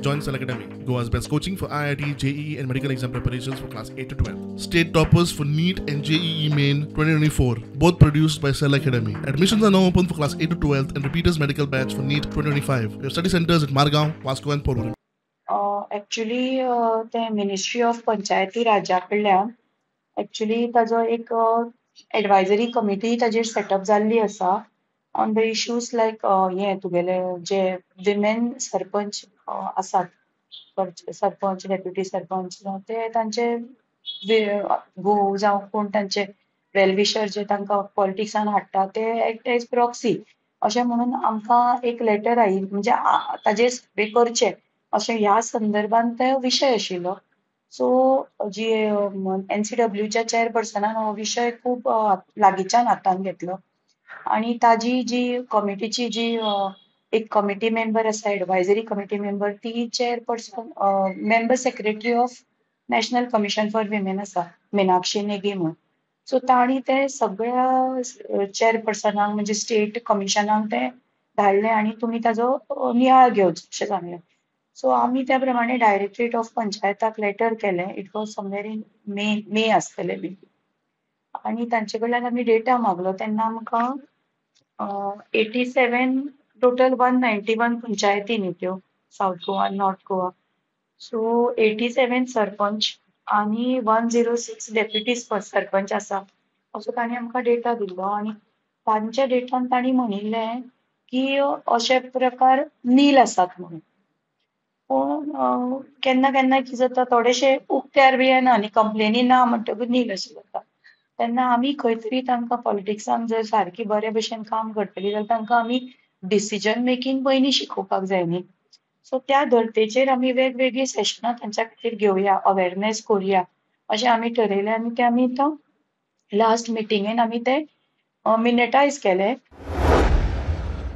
Join Cell Academy, Goa's best coaching for IIT, JEE and medical exam preparations for class 8 to 12. State toppers for NEET and JEE Main 2024, both produced by Cell Academy. Admissions are now open for class 8 to 12 and repeaters medical batch for NEET 2025. We have study centers at Margao, Vasco and Porvorim. Actually तें ministry of पंचायती राजा कडल्यान actually ताजो एक advisory committee ताजेर setup जाल्ली आसा on the issues लायक हें तुगेले जे विमेन सरपंच आसात, सरपंच, डेप्युटी सरपंच, ते तांचे घोव जावं कोण तांचे वेलविशर जे तांकां पॉलिटिक्सान हाडटा ते एक्ट एज प्रॉक्सी अशें म्हणून आमकां एक लेटर आयिल्ली, म्हणजे ताजेर सर्वे करचें अशें ह्या संदर्भान तो विशय आशिल्लो. सो जी एनसीडब्ल्यूच्या चेअरपर्सनान हो विशय खूब लागींच्यान हातान घेतलो आनी ताजी जी कमिटीची जी एक कमिटी मेंबर आसा, एडवायजरी कमिटी मेंबर, ती chairperson member secretary of national commission for women आसा, मिनाक्षी नेगी म्हणून. सो तांणी ते सगळ्या चेअरपर्सनांक म्हणजे स्टेट कमिशनांक ते धाडले आनी तुमी ताजो नियाळ घेवचो अशें सांगलें. सो आमी त्या प्रमाणे डायरेक्टरेट ऑफ पंचायताक लेटर केलें. It was somewhere in May आसतलें बी, आनी तांचे कडल्यान आमी डेटा मागलो तेन्ना आमकां 87 टोटल 191 पंचायती न्ही त्यो, south Goa, north Goa. So 87 sarpanch आनी 106 डेप्युटी सरपंच आसा असो तांणी आमकां डेटा दिल्लो. आनी तांच्या डेटान तांणी म्हणिल्लें की अशे प्रकार नील आसात म्हणून. पूण केन्ना केन्ना कितें जाता, थोडेशे उक्त्यार बी येना आनी कंप्लेनी ना म्हणटकूच नील अशें जाता. तेन्ना आमी खंय तरी तांकां पॉलिटिक्सान जर सारकी बरे भशेन काम करतली जाल्यार तांकां आमी डिसिजन मेकींग पयलीं शिकोवपाक जाय न्ही. सो त्या धर्तेचेर आमी वेगवेगळीं सेशनां तांच्या खातीर घेवया, अवेरनेस करुया अशें आमी ठरयलें आनी तें आमी तो लास्ट मिटिंगेन आमी ते मिनेटायज केले.